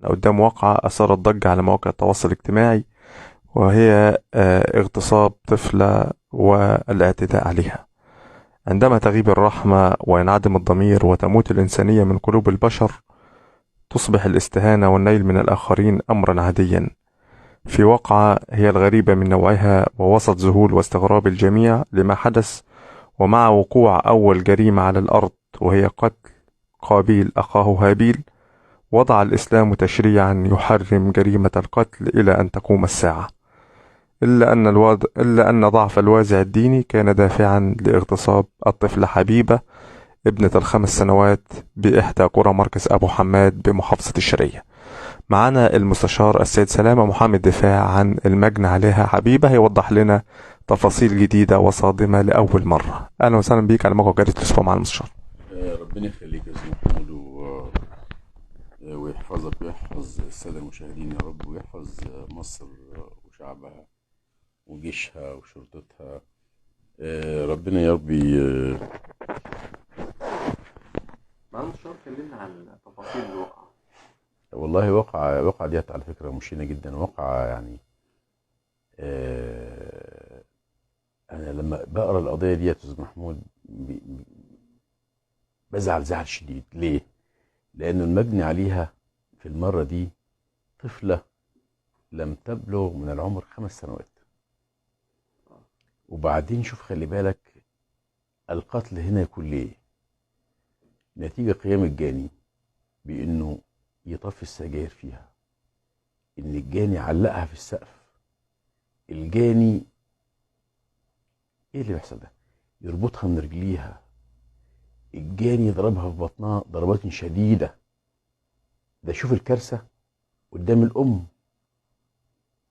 قدام واقعة أثارت ضجة على مواقع التواصل الاجتماعي، وهي اغتصاب طفلة والاعتداء عليها. عندما تغيب الرحمة وينعدم الضمير وتموت الإنسانية من قلوب البشر، تصبح الاستهانة والنيل من الآخرين أمرا عاديا. في واقعة هي الغريبة من نوعها، ووسط ذهول واستغراب الجميع لما حدث، ومع وقوع أول جريمة على الأرض وهي قتل قابيل أخاه هابيل، وضع الإسلام تشريعا يحرم جريمة القتل إلى أن تقوم الساعة. إلا أن ضعف الوازع الديني كان دافعا لاغتصاب الطفلة حبيبة ابنة ال5 سنوات بإحدى قرى مركز أبو حماد بمحافظة الشرقية. معنا المستشار السيد سلامة محامي الدفاع عن المجني عليها حبيبة، هيوضح لنا تفاصيل جديدة وصادمة لأول مرة. أهلا وسهلا بيك على موقع جريدة الأسبوع مع المستشار. ربنا يخليك يا استاذ محمود ويحفظك ويحفظ السادة المشاهدين يا رب، ويحفظ مصر وشعبها وجيشها وشرطتها. ربنا يا رب. مع المستشار، كلمنا عن تفاصيل الواقعة. والله وقعة ديت على فكرة مشينة جدا، وقعة يعني أنا لما بقرا القضية ديت يا أستاذ محمود بزعل زعل شديد. ليه؟ لأنه المجني عليها في المرة دي طفلة لم تبلغ من العمر 5 سنوات. وبعدين شوف، خلي بالك، القتل هنا يكون ليه؟ نتيجة قيام الجاني بأنه يطفي السجاير فيها، إن الجاني علقها في السقف، الجاني إيه اللي بيحصل ده؟ يربطها من رجليها، الجاني يضربها في بطنها ضربات شديدة. ده شوف الكارثة قدام الأم،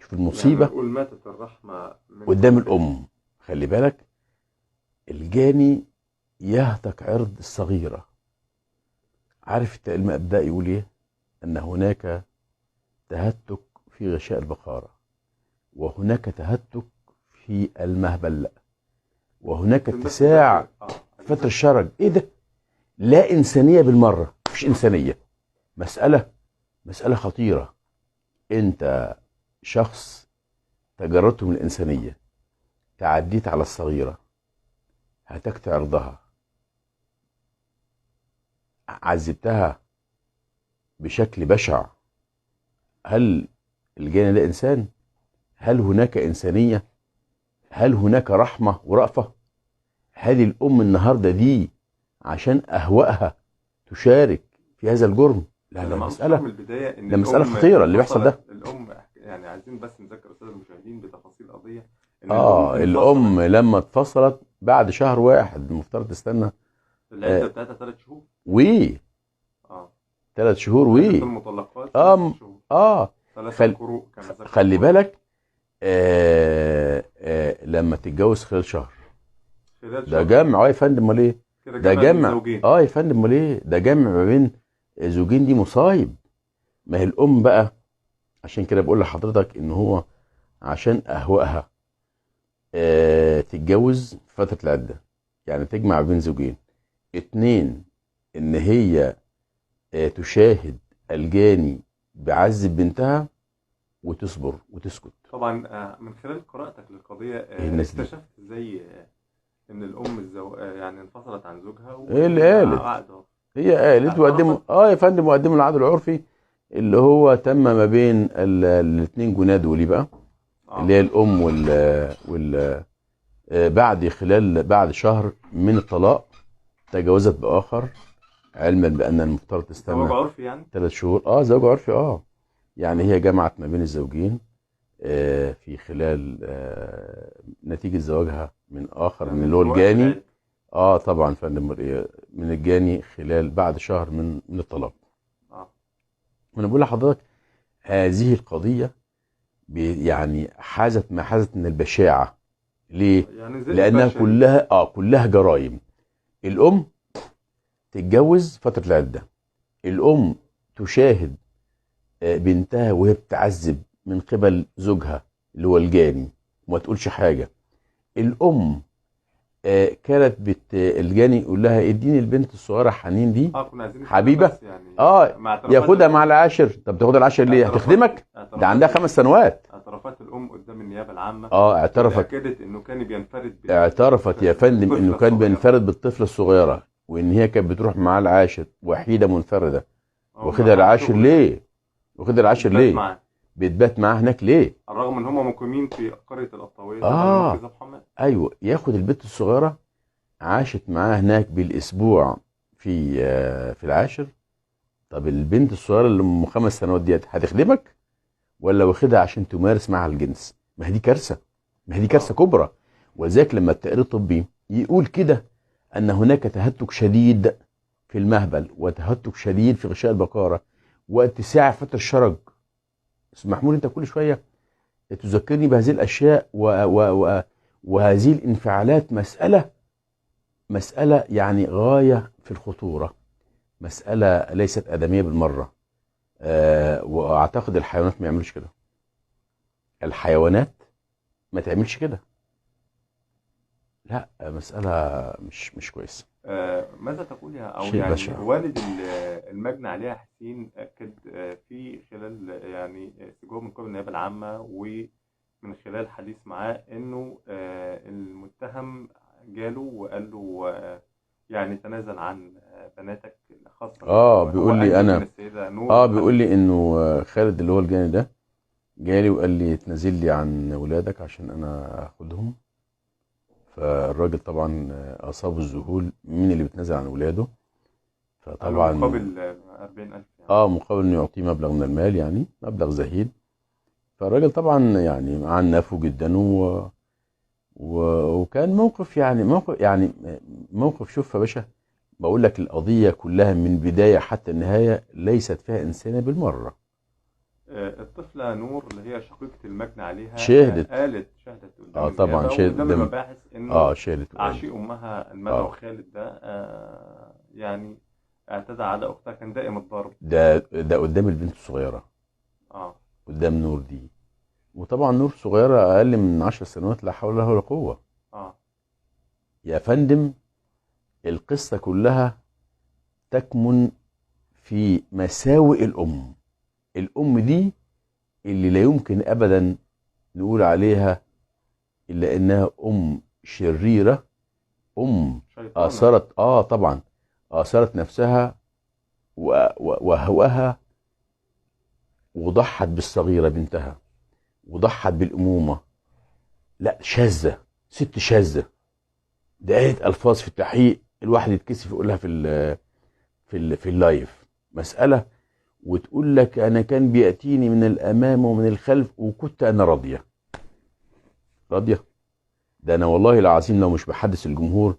شوف المصيبة. نقول ماتت الرحمة من قدام الأم. خلي بالك، الجاني يهتك عرض الصغيرة. عارف المبدأ يقول ايه؟ ان هناك تهتك في غشاء البقارة، وهناك تهتك في المهبل، وهناك اتساع فتر الشرج. ايه ده؟ لا إنسانية بالمرة، مفيش إنسانية. مسألة خطيرة. انت شخص تجردت من الإنسانية، تعديت على الصغيرة، هتكت عرضها، عذبتها بشكل بشع. هل الجاني ده إنسان؟ هل هناك إنسانية؟ هل هناك رحمة ورأفة؟ هل الأم النهاردة دي عشان أهوائها تشارك في هذا الجرم؟ لا لا، مسألة من البداية إن ده مسألة الأم خطيرة اللي بيحصل ده. الأم، يعني عايزين بس نذكر السادة المشاهدين بتفاصيل القضية إن الأم لما اتفصلت بعد شهر واحد، المفترض تستنى العدة بتاعتها 3 شهور. وي 3 شهور وي عدة المطلقات 3 شهور. ثلاثة قروء كما ذكر خلي القرآن. بالك، لما تتجوز خلال شهر خلال ده شهر. جمع. اه يا فندم، امال ايه؟ كده ده جمع بين جمع. زوجين. اه يا فندم، امال ايه؟ ده جمع ما بين زوجين، دي مصايب. ما هي الام بقى عشان كده بقول لحضرتك ان هو عشان اهوائها تتجوز في فترة العدة، يعني تجمع بين زوجين. اتنين، ان هي تشاهد الجاني بعذب بنتها وتصبر وتسكت. طبعا من خلال قراءتك للقضية ايه الناس دي؟ اكتشفت ازاي ان الام يعني انفصلت عن زوجها؟ ايه اللي قالت؟ عقد اهو. هي قالت وقدموا اعترفت؟ اه يا فندم، وقدموا العقد العرفي اللي هو تم ما بين الاثنين جناد ولي بقى اللي هي الام وال بعد خلال بعد شهر من الطلاق تجاوزت باخر، علما بان المفترض زواج تستنى عرفي يعني؟ 3 شهور. اه، زواج عرفي. يعني هي جمعت ما بين الزوجين في خلال نتيجة زواجها من آخر من يعني اللي هو في وقت الجاني. العدة. اه طبعا فندم، من الجاني خلال بعد شهر من الطلاق. انا بقول لحضرتك هذه القضية يعني حازت ما حازت من البشاعة. ليه؟ يعني ذئب لأنها بشري. كلها جرائم. الأم تتجوز فترة العدة، الأم تشاهد بنتها وهي بتعذب من قبل زوجها اللي هو الجاني وما تقولش حاجة. الأم كانت الجاني يقول لها اديني البنت الصغيرة حنين دي، كنا عايزين حبيبه، يعني ياخدها مع العاشر. طب تاخدها العاشر ليه؟ هتخدمك؟ ده عندها 5 سنوات. اعترافات الام قدام النيابة العامة، اعترفت، اكدت انه كان بينفرد اعترفت يا فندم انه كان بينفرد بالطفله الصغيرة، وان هي كانت بتروح معاه العاشر وحيده منفردة. واخدها العاشر ليه؟ واخدها العاشر ليه؟ بتبات معاه هناك ليه؟ الرغم ان هم مقيمين في قرية القطاويه. ايوه، ياخد البنت الصغيرة عاشت معاه هناك بالاسبوع في العاشر. طب البنت الصغيرة اللي ام 5 سنوات ديت هتخدمك ولا واخدها عشان تمارس معها الجنس؟ ما هي دي كارثة، ما هي دي كارثة كبرى. ولذلك لما التقرير الطبي يقول كده ان هناك تهتك شديد في المهبل، وتهتك شديد في غشاء البقاره، واتساع فترة الشرج. محمود انت كل شوية تذكرني بهذه الاشياء وهذه الانفعالات. مسالة يعني غاية في الخطورة، مسالة ليست ادميه بالمرة. واعتقد الحيوانات ما يعملوش كده، الحيوانات ما تعملش كده. لا، مسالة مش كويسة. ماذا تقول يا او يعني بشع. والد المجني عليها حسين اكد في خلال يعني استجواب من قبل النيابة العامة ومن خلال حديث معاه انه المتهم جاله وقال له يعني تنازل عن بناتك خاصة. بيقول لي انا بيقول لي انه خالد اللي هو الجاني ده جالي وقال لي تنازل لي عن ولادك عشان انا اخدهم. فالراجل طبعا اصابه الذهول، مين اللي بيتنازل عن ولاده؟ فطبعا مقابل 40,000 يعني. مقابل انه يعطيه مبلغ من المال، يعني مبلغ زهيد. فالراجل طبعا يعني عنفه جدا وكان موقف يعني موقف. شوف يا باشا، بقول لك القضية كلها من بداية حتى النهاية ليست فيها انسانه بالمرة. الطفلة نور اللي هي شقيقة المجني عليها شهدت، قالت شهدت قدام طبعا شهدت قدام المباحث انه شهدت عشيق امها المدعو خالد ده يعني اعتدى على اختها، كان دائم الضرب ده قدام البنت الصغيرة، قدام نور دي. وطبعا نور صغيرة اقل من 10 سنوات، لا حول لها ولا قوة. يا فندم القصة كلها تكمن في مساوئ الام. الأم دي اللي لا يمكن أبدا نقول عليها إلا إنها أم شريرة، أم آثرت طبعا آثرت نفسها وهواها، وضحت بالصغيرة بنتها، وضحت بالأمومة. لا، شاذة، ست شاذة. ده قالت ألفاظ في التحقيق الواحد يتكسف يقولها في ال live. مسألة وتقول لك أنا كان بيأتيني من الأمام ومن الخلف وكنت أنا راضية. راضية؟ ده أنا والله العظيم لو مش بحدث الجمهور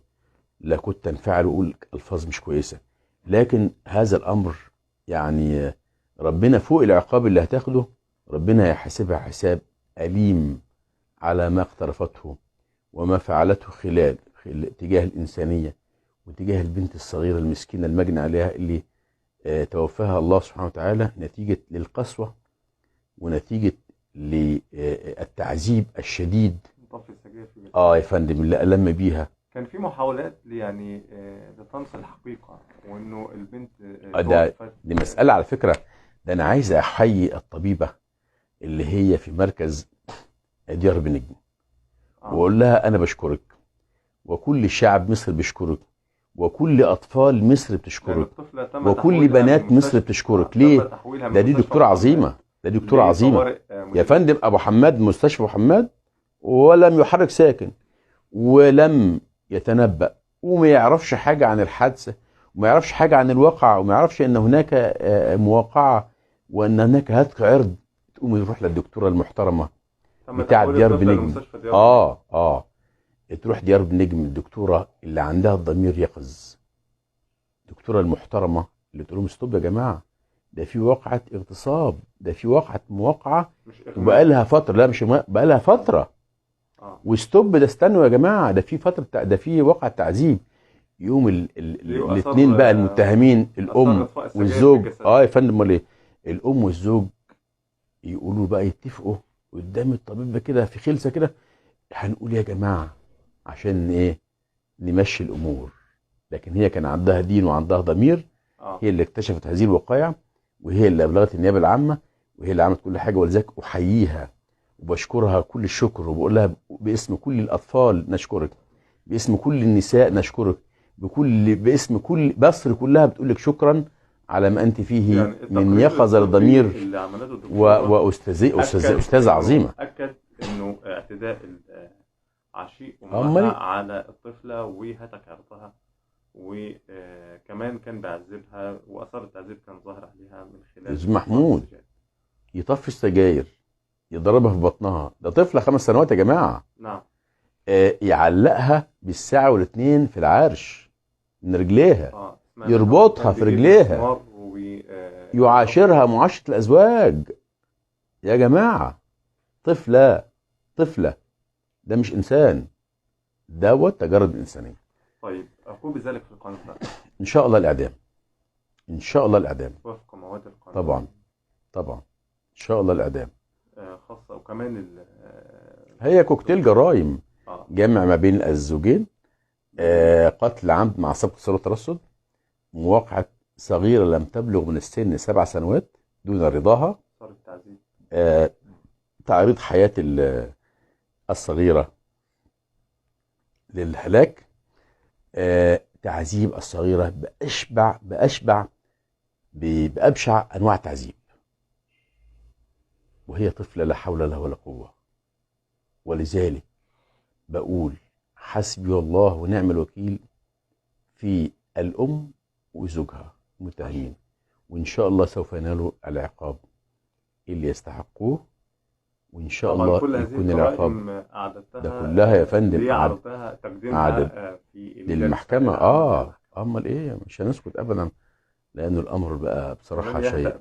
لا كنت أنفعل وأقول ألفاظ مش كويسة. لكن هذا الأمر يعني ربنا فوق العقاب اللي هتاخده، ربنا هيحاسبها حساب أليم على ما اقترفته وما فعلته خلال تجاه الإنسانية وتجاه البنت الصغيرة المسكينة المجني عليها اللي توفاها الله سبحانه وتعالى نتيجة للقسوة ونتيجة للتعذيب الشديد. يا فندم اللي ألم بيها. كان في محاولات يعني لطمس الحقيقة وإنه البنت توفت. دي مسألة على فكرة، ده أنا عايز أحيي الطبيبة اللي هي في مركز ديار بنجم وأقول لها أنا بشكرك، وكل شعب مصر بيشكرك، وكل أطفال مصر بتشكرك، وكل بنات مصر بتشكرك. ليه؟ ده دي دكتورة عظيمة، ده دكتورة عظيمة يا فندم. أبو حماد، مستشفى أبو حماد، ولم يحرك ساكن ولم يتنبأ وما يعرفش حاجة عن الحادثة وما يعرفش حاجة عن الواقعة وما يعرفش أن هناك مواقعة وأن هناك هتك عرض. تقوم تروح للدكتورة المحترمة بتاع ديار بنجم. تروح ديار بنجم، الدكتورة اللي عندها الضمير يقظ، الدكتورة المحترمة اللي تقول لهم ستوب يا جماعة، ده في واقعة اغتصاب، ده في واقعة مواقعة وبقالها فترة. لا مش بقالها فترة. وستوب ده، استنوا يا جماعة، ده في فترة، ده في واقعة تعذيب. يوم الاثنين بقى المتهمين، الأم والزوج، يا فندم امال ايه؟ الأم والزوج يقولوا بقى، يتفقوا قدام الطبيب كده في خلسة كده، هنقول يا جماعة عشان ايه؟ نمشي الامور، لكن هي كان عندها دين وعندها ضمير. هي اللي اكتشفت هذه الوقائع، وهي اللي ابلغت النيابة العامة، وهي اللي عملت كل حاجة. ولذلك احييها وبشكرها كل الشكر، وبقول لها باسم كل الاطفال نشكرك، باسم كل النساء نشكرك، باسم كل مصر كلها بتقول لك شكرا على ما انت فيه يعني من يقظه للضمير اللي عملته الدكتورة واستاذه عظيمة. اكد انه اعتداء عشيق امها على الطفلة وهتك عرضها، وكمان كان بيعذبها، واثار التعذيب كان ظاهر عليها من خلال محمود يطفي السجاير، يضربها في بطنها، ده طفله 5 سنوات يا جماعة. نعم. يعلقها بالساعة والاثنين في العرش من رجليها، يربطها في رجليها، يعاشرها معاشرة الازواج. يا جماعة طفله، طفله، ده مش انسان، دوت تجرد الانسانية. طيب عقوبة ذلك في القانون ده؟ ان شاء الله الاعدام، ان شاء الله الاعدام وفق مواد القانون. طبعا طبعا ان شاء الله الاعدام، خاصة وكمان هي كوكتيل جرائم، جمع ما بين الزوجين، قتل عمد مع سبق اصرار الترصد، مواقعة صغيرة لم تبلغ من السن 7 سنوات دون رضاها، تعريض حياة الصغيرة للهلاك، تعذيب الصغيرة بأبشع أنواع التعذيب، وهي طفلة لا حول لها ولا قوة. ولذلك بقول حسبي الله ونعم الوكيل في الأم وزوجها المتهمين، وإن شاء الله سوف ينالوا العقاب اللي يستحقوه، وإن شاء الله يكون العقاب ده كلها يا فندم عدد في للمحكمة. أمال إيه، مش هنسكت أبدا، لأنه الأمر بقى بصراحة شيء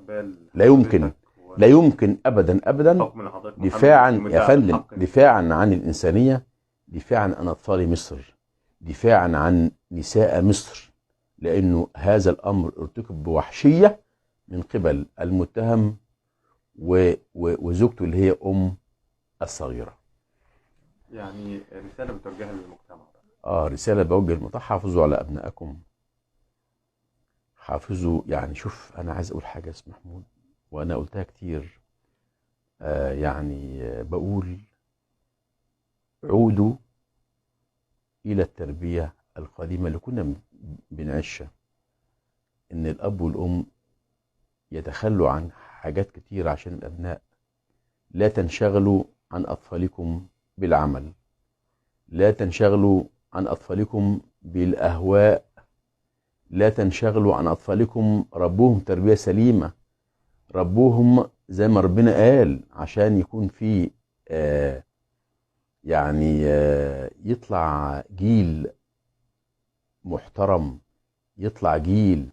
لا يمكن، لا يمكن أبدا أبدا. دفاعا يا فندم، دفاعا عن الإنسانية، دفاعا عن أطفال مصر، دفاعا عن نساء مصر، لأنه هذا الأمر ارتكب بوحشية من قبل المتهم وزوجته اللي هي أم الصغيرة. يعني رسالة بتوجهها للمجتمع. رسالة بوجه للمجتمع، حافظوا على أبنائكم، حافظوا. يعني شوف، أنا عايز أقول حاجة يا أستاذ محمود، وأنا قلتها كتير، يعني بقول عودوا إلى التربية القديمة اللي كنا بنعيشها، إن الأب والأم يتخلوا عن حاجات كتير عشان الأبناء. لا تنشغلوا عن أطفالكم بالعمل، لا تنشغلوا عن أطفالكم بالأهواء، لا تنشغلوا عن أطفالكم، ربوهم تربية سليمة، ربوهم زي ما ربنا قال، عشان يكون في يعني يطلع جيل محترم، يطلع جيل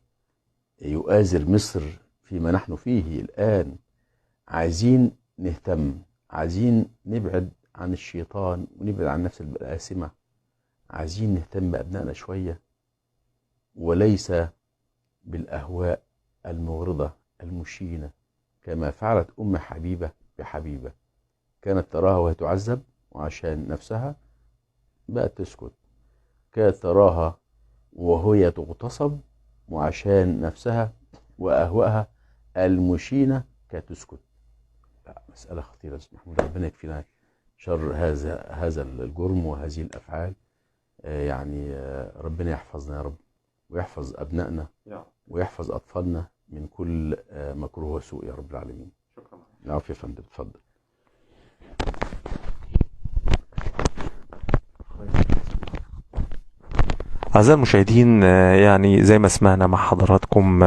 يؤازر مصر فيما نحن فيه الآن. عايزين نهتم، عايزين نبعد عن الشيطان ونبعد عن نفس الآثمة، عايزين نهتم بأبنائنا شوية، وليس بالأهواء المغرضة المشينة كما فعلت أم حبيبة بحبيبة. كانت تراها وهي تعذب، وعشان نفسها بقت تسكت. كانت تراها وهي تغتصب، وعشان نفسها وأهوائها المشينة كانت تسكت. لا، مسألة خطيرة يا أستاذ محمود، ربنا يكفينا شر هذا الجرم وهذه الأفعال. يعني ربنا يحفظنا يا رب، ويحفظ أبنائنا ويحفظ أطفالنا من كل مكروه وسوء يا رب العالمين. شكرا. العافية يا فندم، اتفضل. أعزائي المشاهدين، يعني زي ما سمعنا مع حضراتكم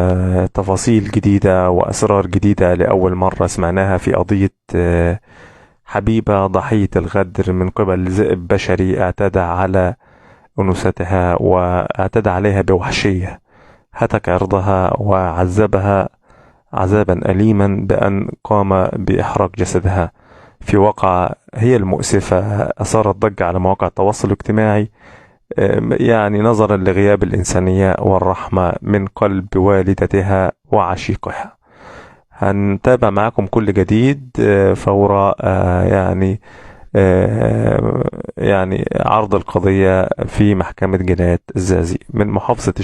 تفاصيل جديدة وأسرار جديدة لأول مرة سمعناها في قضية حبيبة ضحية الغدر من قبل ذئب بشري اعتدى على أنوثتها واعتدى عليها بوحشية، هتك عرضها وعذبها عذابا أليما بأن قام بإحراق جسدها في واقعة هي المؤسفة أثارت ضجة على مواقع التواصل الاجتماعي، يعني نظرا لغياب الإنسانية والرحمة من قلب والدتها وعشيقها. هنتابع معكم كل جديد فور يعني يعني عرض القضية في محكمة جنايات الزقازيق. من محافظة